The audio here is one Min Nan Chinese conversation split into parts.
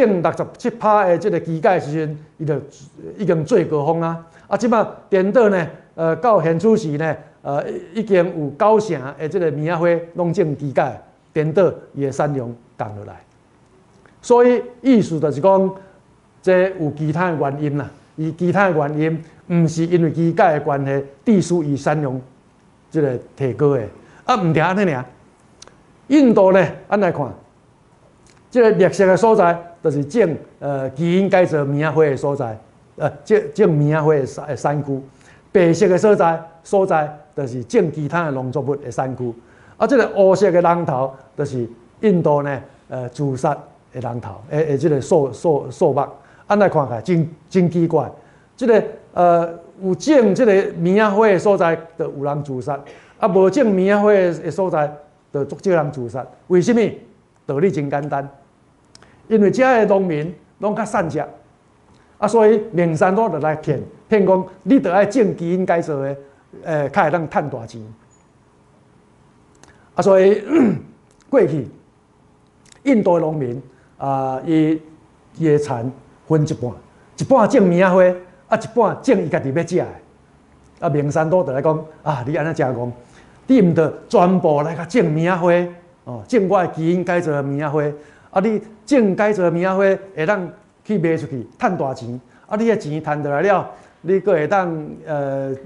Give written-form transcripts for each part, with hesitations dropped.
種67%的這个基改的時陣，伊就已經最高峰啊！啊，這擺顛倒呢，到現此時呢，已經有九成的這个棉仔花攏種基改，顛倒伊的產量降落來。所以意思就是講，這有其他的原因啦。伊其他的原因，毋是因為基改的關係，致使伊產量這个提高的。啊，毋定按呢爾。印度呢，按來看，這个綠色的所在，就是種基因改造棉仔花的所在，種棉仔花的產區。白色的所在，就是種其他的農作物的產區。啊，這个烏色的人頭，就是印度呢，自殺的人頭，的這个數目。按來看起來，真奇怪。這个有種這个棉仔花的所在，就有人自殺；啊，無種棉仔花的所在，就足少人自殺。為什麼？道理真簡單，因為遮的農民攏較散食，啊，所以孟山都就來騙騙講，你著愛種基因改造的，較會當趁大錢。啊，所以過去印度的農民啊，伊的田分一半，一半種棉仔花，啊，一半種伊家己欲食的。啊，孟山都就來講啊，你按呢誠戇，你毋著全部來共種棉仔花，哦，種我的基因改造的棉仔花。啊，你種改造的棉仔花會當去賣出去，趁大錢。啊，你的錢趁倒來了，你閣會當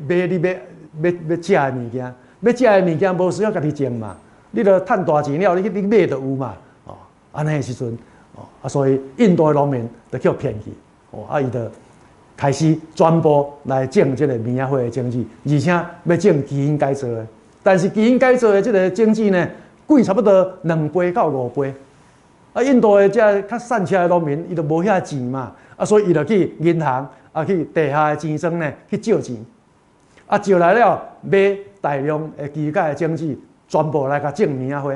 買你欲食的物件，欲食的物件無需要家己種嘛。你著趁大錢了，你去你買就有嘛。哦，按呢的時陣，哦，啊，所以印度的農民就去騙去，哦，啊，伊就開始全部來種這个棉仔花的種子，而且欲種基因改造的。但是基因改造的這个種子呢，貴差不多2倍到5倍。啊，印度的這較散赤的農民，伊就無遐錢嘛，啊，所以伊就去銀行，啊，去地下的錢莊呢去借錢，啊，借來了買大量的基改的種子，全部來共種棉仔花。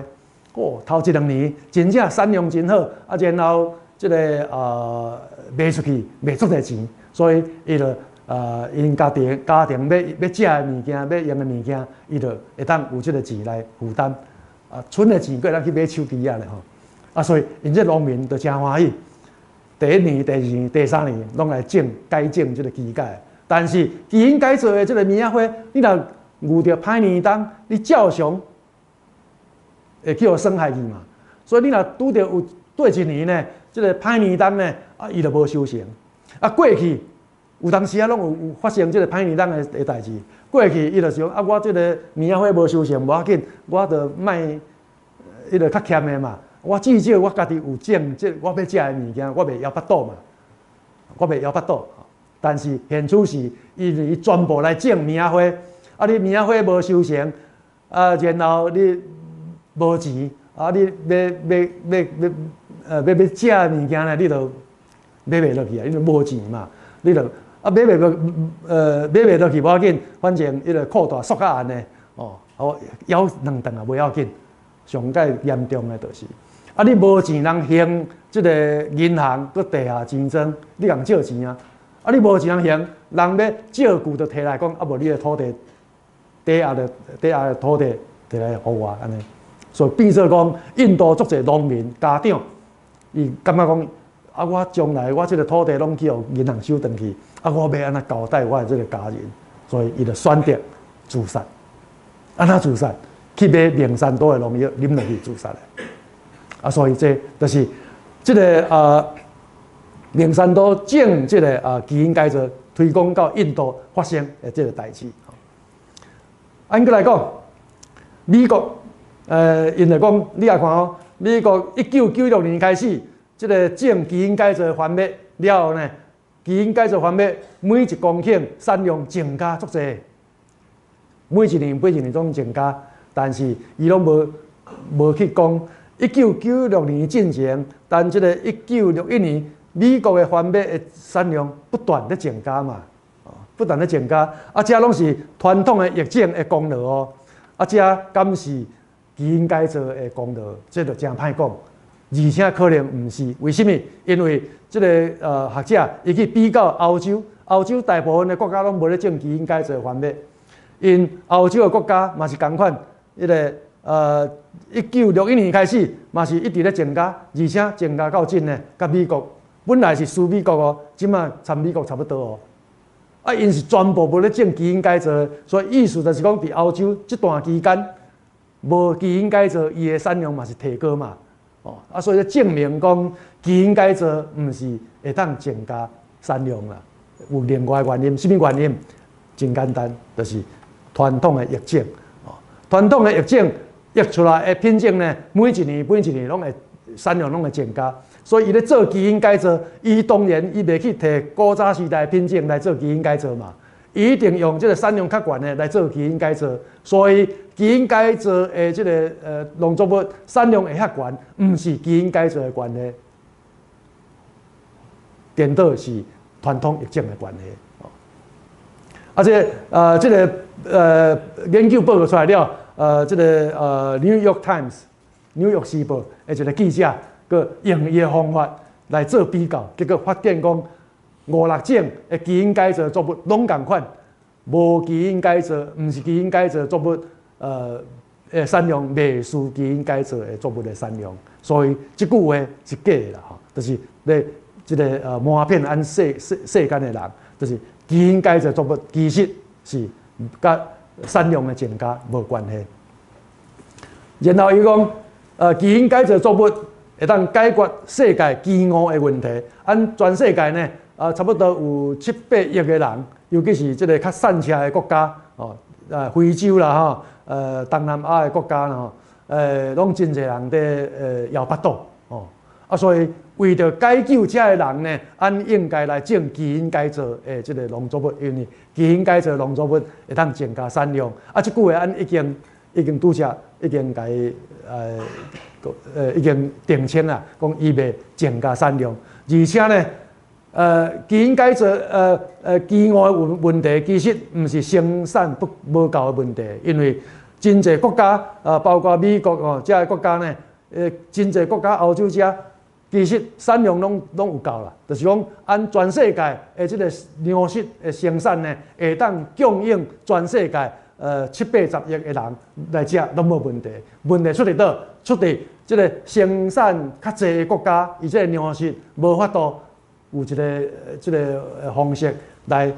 哦，頭一兩年真正產量真好，啊，然後這个賣出去賣足濟錢，所以伊就𪜶家庭欲食的物件，欲用的物件，伊就會當有這个錢來負擔。啊，賰的錢閣會當去買手機仔咧吼。啊，所以𪜶這農民就誠歡喜。第一年、第二年、第三年，攏來種改種這个基改。但是基因改造的這个棉仔花，你若遇著歹年冬，你照常會去予損害去嘛。所以你若拄著有對一年呢，這个歹年冬呢，啊，伊就無收成。啊，過去有當時啊，攏有發生這个歹年冬的代誌。過去伊就想啊，我這个棉仔花無收成，無要緊，我就莫彼个較儉的嘛。我至少我家己有種這我欲食的物件，我袂枵腹肚嘛，我袂枵腹肚。但是現此時，伊全部來種棉仔花，啊，你棉仔花無收成，啊，然後你無錢，啊，你欲食的物件呢，你就買袂落去啊，因為無錢嘛，你就啊買袂落去無要緊，反正彼個褲帶束較絚的，哦，好枵兩頓也袂要緊。上蓋嚴重的就是，啊，你無錢通還這个銀行閣地下錢莊，你共借錢啊？啊，你無錢通還，人欲借據就提來講，啊，無你的土地抵押的土地提來予我按呢。所以變做講，印度足濟農民家長，伊感覺講，啊，我將來我這个土地攏去予銀行收轉去，啊，我欲按怎交代我的這个家人？所以伊就選擇自殺。按怎自殺？去買孟山都的農藥，啉落去自殺的。啊，所以這就是這个孟山都種這个基因改造推廣到印度發生的這个代誌。按閣來講，美國，𪜶就講，你也看哦，美國1996年開始，這个種基因改造番麥了後呢，基因改造番麥每一公頃產量增加足濟，每一年每一年攏增加，但是伊攏無去講1996年進前，但這个1961年美國的番麥的產量不斷咧增加嘛，不斷咧增加，啊，這攏是傳統的育種的功勞哦，啊，這敢是基因改造的功勞？這就誠歹講，而且可能毋是，為什麼？因為這个學者伊去比較歐洲，歐洲大部分的國家攏無咧種基因改造番麥，𪜶歐洲的國家嘛是仝款，彼个1961年開始嘛是一直咧增加，而且增加到盡呢，佮美國本來是輸美國哦，這馬參美國差不多哦。啊，𪜶是全部無咧種基因改造，所以意思就是講，佇歐洲這段期間無基因改造，伊的產量嘛是提高嘛。哦，啊，所以證明講基因改造毋是會當增加產量啦。有另外原因，啥物原因？真簡單，就是傳統的育種。哦，傳統的育種育出來的品種呢，每一年每一年攏會產量攏會增加。所以伊咧做基因改造，伊當然伊袂去提古早時代品種來做基因改造嘛，伊一定用這個產量較懸的來做基因改造。所以基因改造的這個農作物產量會遐懸，毋是基因改造的關係，顛倒是傳統育種的關係。啊，這個研究報告出來了，這個《New York Times》紐約時報的一個記者，閣用伊的方法來做比較，結果發現講五六種的基因改造作物攏仝款，無基因改造，毋是基因改造作物，的產量袂輸基因改造的作物的產量，所以這句話是假的啦，吼，就是咧這個瞞騙咱世間的人，就是基因改造作物其實是佮產量的增加無關係。然後伊講，基因改造作物會當解決世界飢餓的問題。按全世界呢，差不多有七八億个人，尤其是這個較散赤的國家，哦，非洲啦吼，東南亞的國家啦吼，攏真濟人佇枵腹肚，哦，啊，所以為著解救這个人呢，按應該來種基因改造的這個農作物，因為基因改造農作物會當增加產量。啊，這句話按已經拄才已經共伊已經澄清啦，講伊袂增加產量，而且呢，基因改造飢餓的問題其實毋是生產不無夠的問題，因為真濟國家包括美國哦，這个國家呢，真濟國家歐洲遮，其實產量攏有夠啦，就是講按全世界的這個糧食的生產呢，會當供應全世界七八十億的人來食攏無問題。問題出佇佗？出佇這個生產較濟的國家，伊這個糧食無法度有一個這個方式來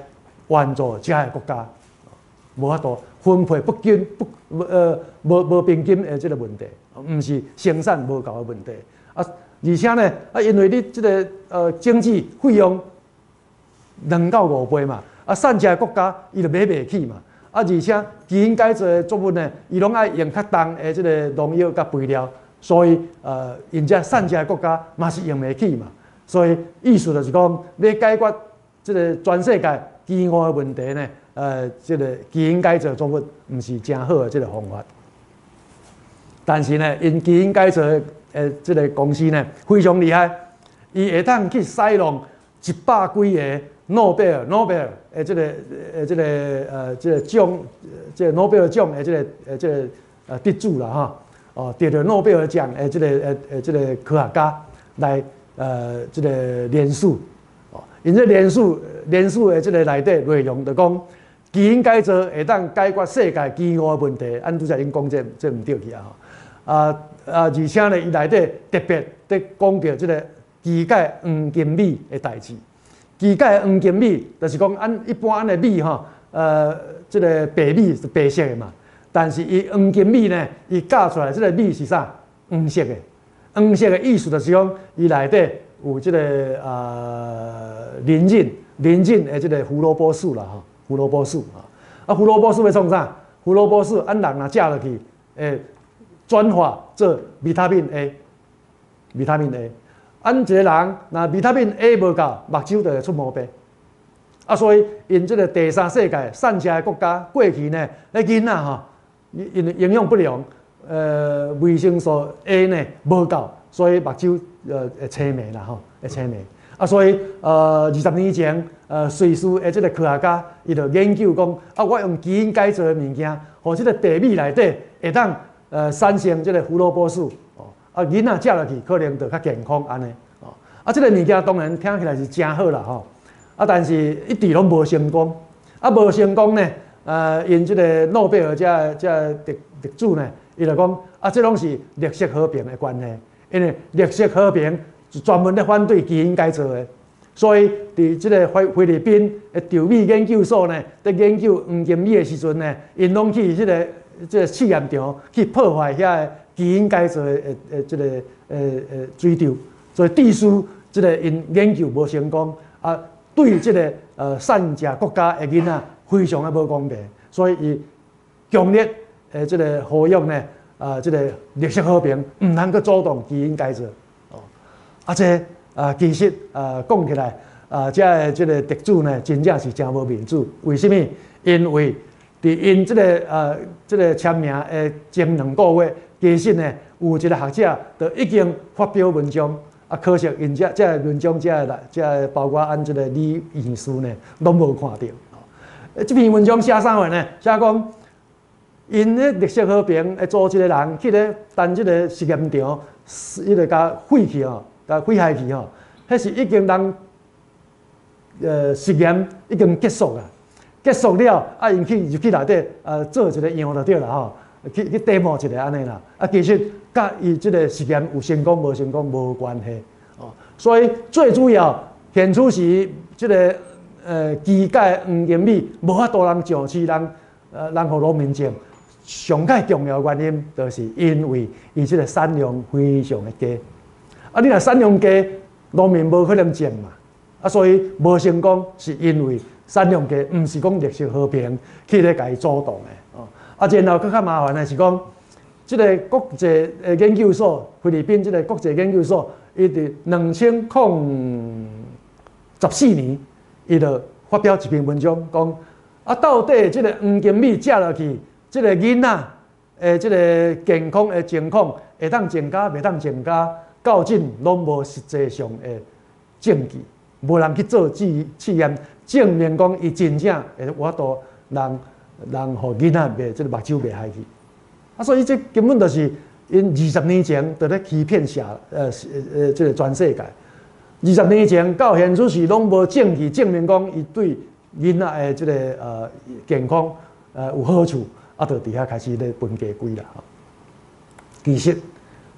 援助遮个國家，無法度分配不均不無平均的這個問題，毋是生產無夠的問題。啊，而且呢，啊，因為你這個經濟費用2到5倍嘛，啊，散赤的國家伊就買袂起嘛。啊，而且基因改造的作物呢，伊攏愛用較重的這個農藥佮肥料，所以𪜶遮散赤的國家嘛是用袂起嘛。所以意思就是講，欲解決這個全世界飢餓的問題呢，這個基因改造作物毋是誠好的這個方法。但是呢，𪜶基因改造的這個公司呢，非常厲害，伊會當去使弄一百幾个諾貝爾的這個獎，這個諾貝爾獎的這個得主啦吼，哦，得著諾貝爾獎的這個科學家來這個聯署，哦，𪜶這聯署的這個內底內容就講，基因改造會當解決世界飢餓的問題，按拄才已經講這毋對去啊！啊啊，而且呢，伊內底特別佇講著這個基改黃金米的代誌。基改黃金米就是講，按一般按的米吼，這個白米是白色的嘛，但是伊黃金米呢，伊教出來這個米是啥？黃色的。黃色的意思就是講，伊內底有這個磷蕈的這個胡蘿蔔素啦吼，胡蘿蔔素啊。啊，胡蘿蔔素欲創啥？胡蘿蔔素，按人若食落去，會轉化做維他命 A，維他命 A。按一個人若維他命 A 無夠，目睭就會出毛病。啊，所以𪜶這個第三世界散赤的國家過去呢，彼囡仔吼，因為營養不良，維生素 A 呢無夠，所以目睭會青盲啦吼，會青盲。啊，所以20年前，瑞士的這個科學家，伊就研究講，啊，我用基因改造的物件，予這個白米內底會當產生這個胡蘿蔔素，哦，啊，囡仔食落去可能就較健康按呢，哦，啊，這個物件當然聽起來是誠好啦吼，啊，但是一直攏無成功，啊，無成功呢，𪜶這個諾貝爾這得主呢，伊就講啊，這攏是綠色和平的關係，因為綠色和平是專門咧反對基因改造的，所以佇這个菲律賓的稻米研究所呢，佇研究黃金米的時陣呢，𪜶攏去這个試驗場去破壞遐个基因改造的這个水稻，所以致使這个𪜶研究無成功，啊，對這个散食國家的囡仔非常的無公平，所以伊強烈的這个呼籲呢，啊，這个綠色和平毋通閣阻擋基因改造。哦，啊，這啊，其實啊，講起來啊，遮的這个得主呢，真正是誠無面子。為啥物？因為佇𪜶這个簽名的前2個月，其實呢，有一个學者就已經發表文章，啊，可惜𪜶這個文章，這個包括按這个李院士呢，攏無看著。這篇文章寫啥話呢？寫講，𪜶咧綠色和平的組織的人去咧等這个實驗場，彼个共毀去吼，共毀害去吼，彼是已經人實驗已經結束啦，結束了，啊，𪜶去入去內底，做一个樣就對啦吼，去 demo 一下按呢啦，啊，其實佮伊這个實驗有成功無成功無關係，哦，所以最主要現此時這个基改黃金米無法度人上市，人予農民種，上蓋重要原因就是因為伊這个產量非常的低，啊，你若產量低，農民無可能種嘛，啊，所以無成功是因為產量低，毋是講綠色和平去咧共伊阻擋的，哦，啊，然後閣較麻煩的是講，這个國際的研究所，菲律賓這个國際研究所，伊佇2014年，伊就發表一篇文章，講啊，到底這个黃金米食落去，這个囡仔的這个健康的情況會當增加，袂當增加，到今攏無實際上的證據，無人去做試驗，證明講伊真正會有法度人予囡仔袂這个目睭袂害去。啊，所以這根本就是𪜶20年前就咧欺騙這个全世界。20年前到現此時攏無證據證明講伊對囡仔的這个健康有好處，啊，就佇遐開始咧分家歸啦。其實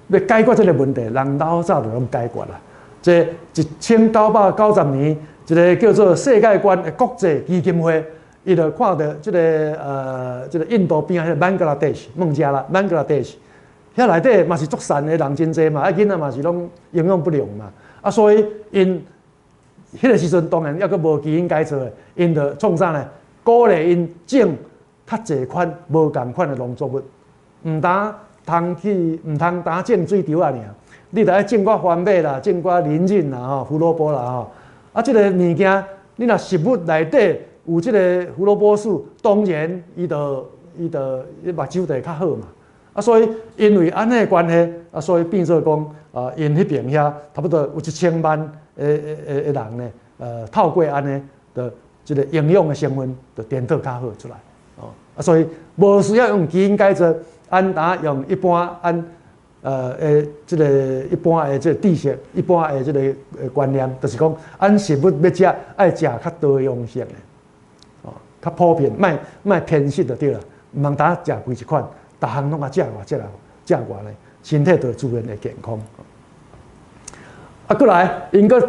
欲解決這个問題，人老早就攏解決啦。這1990年，一个叫做世界觀的國際基金會，伊就看著這个印度邊仔彼個孟加拉孟加拉 Bangladesh，遐內底嘛是足散的人真濟嘛，啊囡仔嘛是攏營養不良嘛，啊所以𪜶彼个時陣當然猶閣無基因改造的，𪜶就創啥呢？鼓勵𪜶種較濟款無仝款的農作物，毋但通去，毋通單種水稻仔爾，你著愛種寡番麥啦，種寡菱仁啦吼，胡蘿蔔啦吼。啊，這个物件，你若食物內底有這个胡蘿蔔素，當然伊就伊目睭就會較好嘛。啊，所以因為按呢的關係，啊，所以變做講，啊，𪜶彼邊遐差不多有1000萬的人呢，透過按呢，就這个營養的成分就顛倒較好出來。哦，啊，所以無需要用基因改造，按單用一般按這个一般的這个知識，一般的這个觀念，就是講，按食物欲食，愛食較多樣性的，哦，較普遍，莫偏食就對啦，毋通單食規一款，逐項攏愛食偌食啦，食偌呢，身體就自然會健康。啊，過來，𪜶閣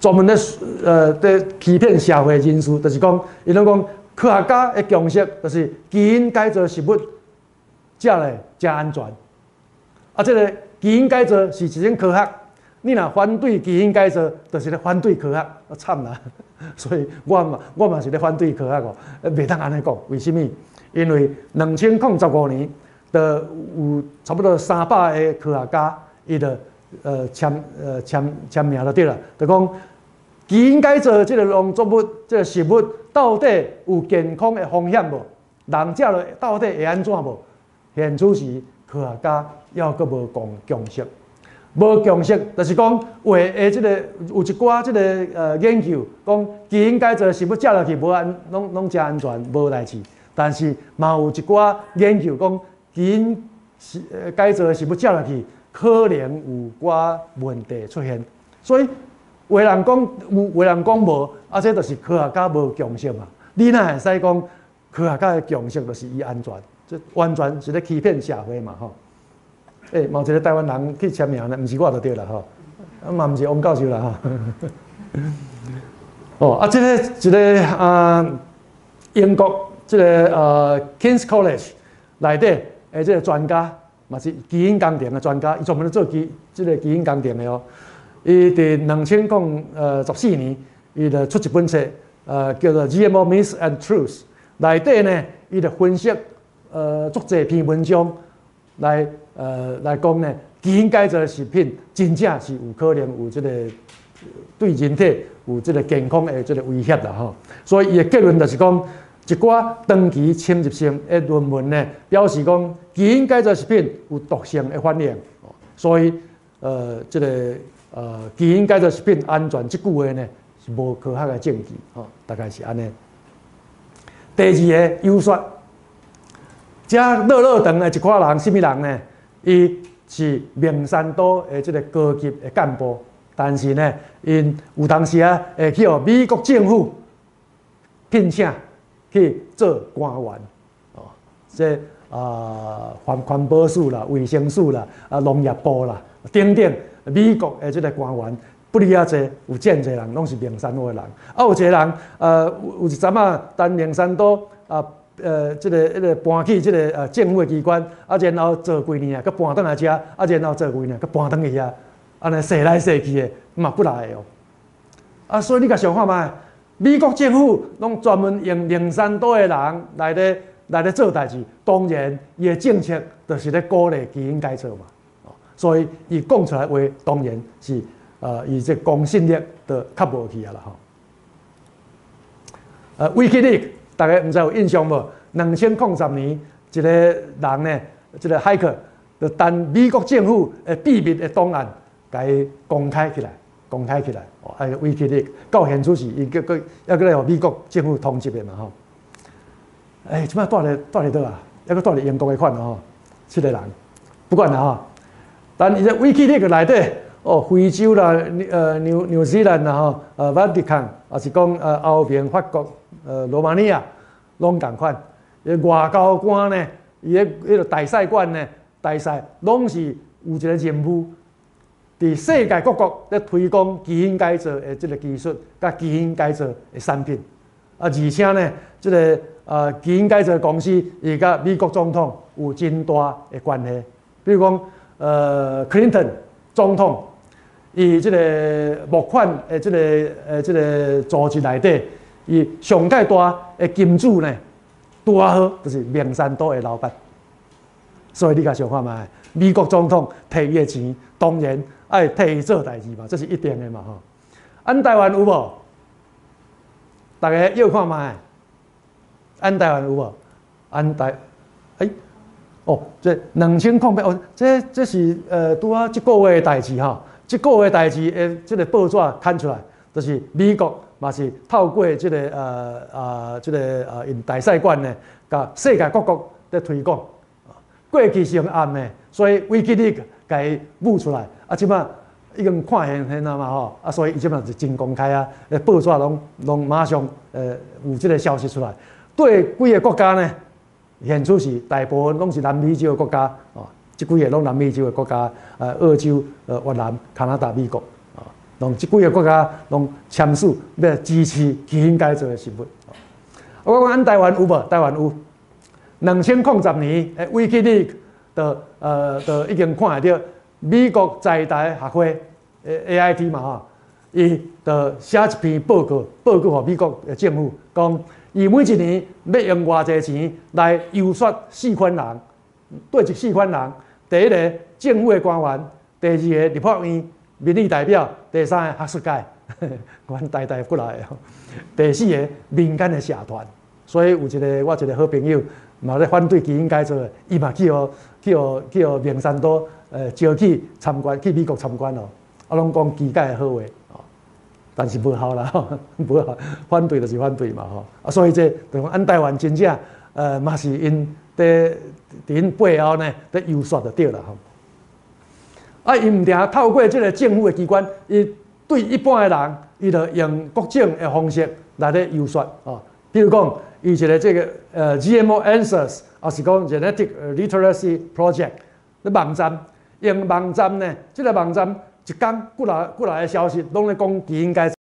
專門咧佇欺騙社會人士，就是講，𪜶攏講科學家的共識，就是基因改造食物食咧誠安全。啊，這个基因改造是一種科學，你若反對基因改造，就是咧反對科學，啊慘啦！所以我嘛是咧反對科學哦，袂當按呢講，為啥物？因為2015年，就有差不多300個科學家，伊就簽名就對啦，就講基因改造這个農作物、這个食物到底有健康的風險無？人食落到底會按怎無？現此時科學家猶閣無共識，無共識就是講有的這个有一寡這个研究講基因改造食物食落去無安攏誠安全無代誌，但是嘛有一寡研究講基因改造的食物食落去可能有寡問題出現，所以有的人講有，有的人講無，啊這就是科學家無共識嘛。你哪會使講科學家的共識就是伊安全？這完全是咧欺騙社會嘛吼。欸，嘛有一個台灣人去簽名呢，毋是我就對啦吼，啊嘛毋是王教授啦吼。哦，啊，這个一个啊，英國這个King's College 內底的這个專家，嘛是基因工程的專家，伊專門做這个基因工程的哦。伊佇2014年，伊就出一本冊，叫做《GMO Myths and Truths》。內底呢，伊就分析足濟篇文章來講呢，基因改造的食品真正是有可能有這个對人體有這个健康的這个威脅啦吼。所以伊的結論就是講，一寡長期侵入性的論文呢，表示講基因改造食品有毒性的反應。所以這个基因改造食品安全這句話呢，是無科學的證據吼，大概是按呢。第二个遊說，遮落落長的一寡人，啥物人呢？伊是孟山都的這个高級的幹部，但是呢，𪜶有當時啊會去予美國政府聘請去做官員，哦，這啊環保署啦、衛生署啦、啊農業部啦等等，美國的這个官員不離遐濟，有真濟人攏是孟山都的人。啊，有一个人，有一陣仔，當孟山都啊，這个彼个搬去這个政府的機關，啊，然後做幾年啊，閣搬轉來遮，啊，然後做幾年，閣搬轉去遐，按呢踅來踅去的，嘛幾若个哦。啊，所以你共想看覓，美國政府攏專門用孟山都的人來咧做代誌，當然伊的政策就是咧鼓勵基因改造嘛。所以伊講出來話，當然是伊這公信力就較無去啊啦吼。WikiLeaks 大家毋知有印象無？2010年，一个人呢，這个駭客就趁美國政府的秘密的檔案，共伊公開起來，公開起來。哦，啊，WikiLeaks 到現此時，伊閣閣猶閣咧予美國政府通緝的嘛吼。欸，這擺蹛佇佗啊？猶閣蹛佇英國的款吼，七个人，不管啦吼。但伊這 WikiLeaks 內底，哦，非洲啦，紐西蘭啦吼，梵蒂岡，抑是講歐盟、法國、羅馬尼亞，攏仝款。外交官呢，伊咧彼个大使館呢，大使攏是有一个任務，佇世界各國咧推廣基因改造的這个技術，佮基因改造的產品。啊，而且呢，這个基因改造公司伊佮美國總統有真大的關係。比如講，克林頓總統，伊這个募款的這个組織內底，伊上蓋大的金主呢，拄仔好就是孟山都的老闆。所以你共想看覓，美國總統提伊的錢，當然愛替伊做代誌嘛，這是一定的嘛吼。按台灣有無？大家臆看覓？按台灣有無？按台，欸，哦，這2008哦，這是拄仔這个月的代誌吼。這个月代誌的這个報紙刊出來，就是美國嘛是透過這个這个𪜶大使館呢，共世界各國咧推廣。過去是用暗的，所以 WikiLeaks 共伊舞出來，啊，這擺已經看現現啊嘛吼，啊，所以伊這擺就真公開啊，報紙攏馬上有這个消息出來。對幾个國家呢，現此時大部分攏是南美洲的國家，哦，這幾个攏南美洲的國家，澳洲、越南、加拿大、美國，啊，攏這幾个國家攏簽署欲支持基因改造的食物。我講按台灣有無？台灣有。2010年的 WikiLeaks 就已經看會著美國在台學會 AIT 嘛吼，伊就寫一篇報告，報告予美國的政府，講伊每一年欲用偌濟錢來遊說四款人，對這四款人，第一个政府的官員，第二个立法院民意代表，第三个學術界，阮台大過來的，第四个民間的社團。所以有一个我一个好朋友，嘛咧反對基因改造的，伊嘛去予孟山都招去參觀，去美國參觀哦，啊，攏講基改的好話，哦，但是無效啦，無效，反對就是反對嘛，吼，啊，所以這就講按台灣真正嘛是𪜶佇𪜶背後呢，佇遊說就對啦，吼。啊，伊毋定透過這个政府的機關，伊對一般的人，伊就用各種的方式來咧遊說，哦。比如講，伊一個這個GMO Answers，抑是講 Genetic Literacy Project 的網站，用網站呢，這個網站一工幾若幾若个消息，攏咧講基因改造。